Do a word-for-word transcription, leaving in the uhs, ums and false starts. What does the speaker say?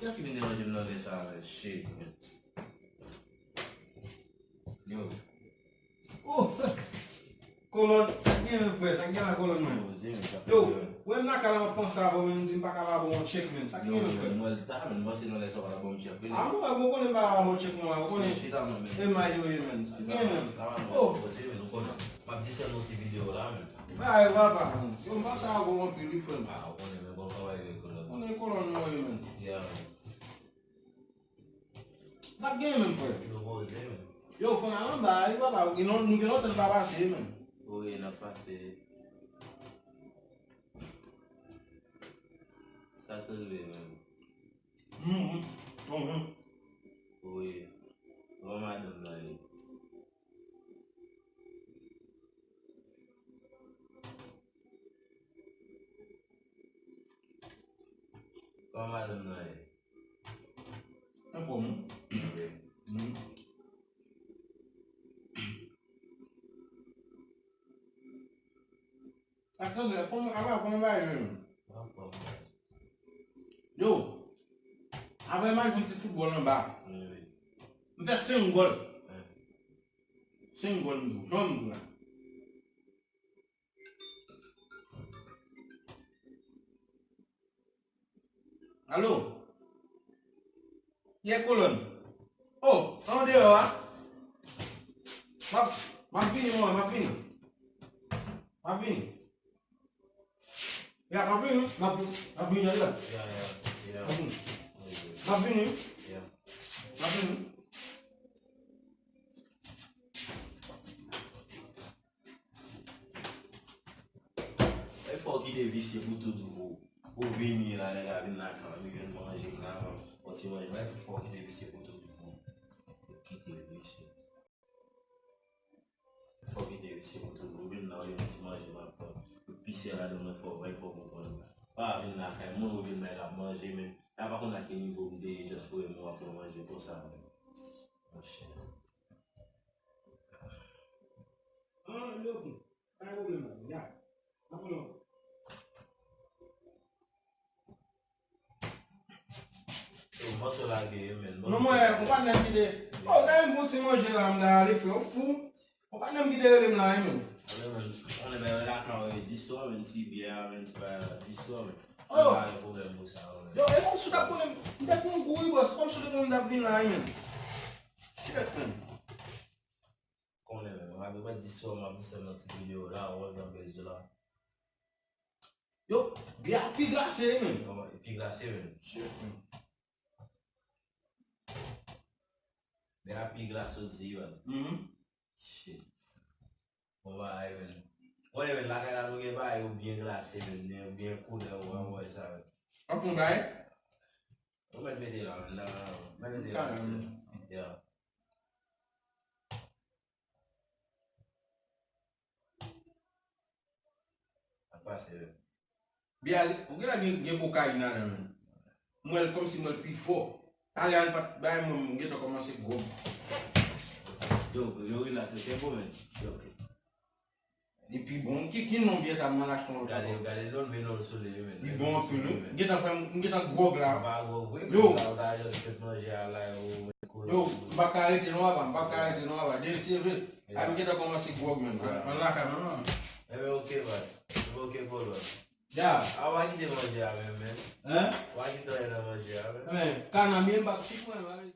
Kiyès ki vin deranje m nan lè sa a, men? Shit, man. Yo. Oh! Kolòn, sa k gen, men, frè? Sa k gen la, kolòn, mwen? Poze, men, sa fè. Yo, wè m nan kay la, m ap panse avè w, men, m di m pa ka ba w yon tchèk, men. Sa k gen, men, frè? Mwen, mwen, ta, men, m panse nan lè sa w pa ta ban m tchèk, wi. Ah, mwen, mwen konnen m pa ba w tchèk, mwen, ou konnen. Chita, mwen, men. E may yo ye, men. Sa k gen, men? Oh! Poze, men, ou konnen. M ap di sèl nou ti videyo la, men. Bay, papa, men. Yo, m panse avè w anpil, wi, frè m. Ah, ou konnen, men, bon travay, wi, kolòn. Konnen kolòn, mwen, wi, men. Yeah, men. Sa k gen menm, frè? Nou poze, men. Yo, fò n al anba, wi, papa. Nou gen lon-, nou gen lontan n pa pase, men. Wi, n ap pase. Sa k rive, men? Mhm. Mhm. Wi. Kòman madanm nan ye? Kòman madanm nan ye? Anfòm, wi. Ok. Mhm. Ak André, kòman, apa, kòman bagay yo menm? Anfòm, baz. Yo, apre m al jwe ti foutbòl anba. Wi, wi. M fè senk gòl. Wi. Senk gòl m jwe, jan m jwe a. Alo? Yè kolòn. Oh, an deyò a. M ap, m ap vini, mwen, m ap vini. M ap vini. Ya, m ap vini, m ap, m ap vini la. Ya, ya, ya. M ap vini. M ap vini. Ya. M ap vini. E fò w kite visye pou tout vi w. Ou vini la, nèg la vin lakay ou, li vin manje m la, yon ti manje. Mwen, fò w kite visye pou tout vi w. Kite visye. Fò w kite visye pou tout vi w. Ou vin la, ou di yon ti manje m ap pran. Ou pise ladan mwen fò, mwen fò konprann. Pa vin lakay moun, ou vin la, l ap manje, men. L pa konn a ki nivo m te ye, just pou w ap pran manje konsa, men. Monchè. Ah, lè ok. Pa gen pwoblèm, baz. Ya. Pa pwoblèm. Yo, mòso lage, men. Non, mwen, yon patnè m kite. Oh, gade yon bon ti manje la, m ta ale, frè, ou fou. Yon patnè m kite rele m la, wi, men. Ale, men. On est bien là quand, euh, dix soir, men, ti byè, men, ti bagay la, dix soir, men. Oh. Pa gen pwoblèm pou sa, wi. Yo, e kòmsi w t ap konnen, m te konn gou, wi, bòs, kòmsi w te konnen m t ap vin la, wi, men. Shit, men. Konnen, men, m ap di sou, m ap di sou nan ti videyo la, ou wè jan bezwen la. Yo, byè a pi glase, men. Non, li pi glase, men. Shit, men. Byè a pi glase osi, baz. Mhm. Shit. Bon bagay, men. Konnen, men, lakay la nou gen bagay yo byen glase, men, yo byen koulè, ou wè, ou wè sa, men. Ap pran bagay? Ou mèt mete la, men, nan, mèt mete la, sè. Ya. Ap pase, men. Byè a, ou gen la gen, gen kokayin ladan l, men. M wè l kòmsi m wè l pi fò. Talè a l pa t bay mwen, m gentan kòmanse gwòg. Yo, yo, relax, yo, se bon, men. Yo, ok. Li pi bon. Ki, ki non byè sa m al achte yon lòt ankò? Gade, gade non, men non sou li, men. Li bon anpil, wi. M gentan fè, m gentan gwòg la. Pa gwòg, wi, men sa ou ta just fèt manje a la, yo, men. Yo, m pa ka rete non, papa, m pa ka rete non, papa. Demen se vre. A, m gentan kòmanse gwòg, men. An lakay, non, non. Enben, ok, baz. Enben, ok, kolòn. Ya. A, w a kite manje a menm, men. Hein? W a kite anyen nan manje a, men. Men, kanamye, m pa pik mwen, mwen.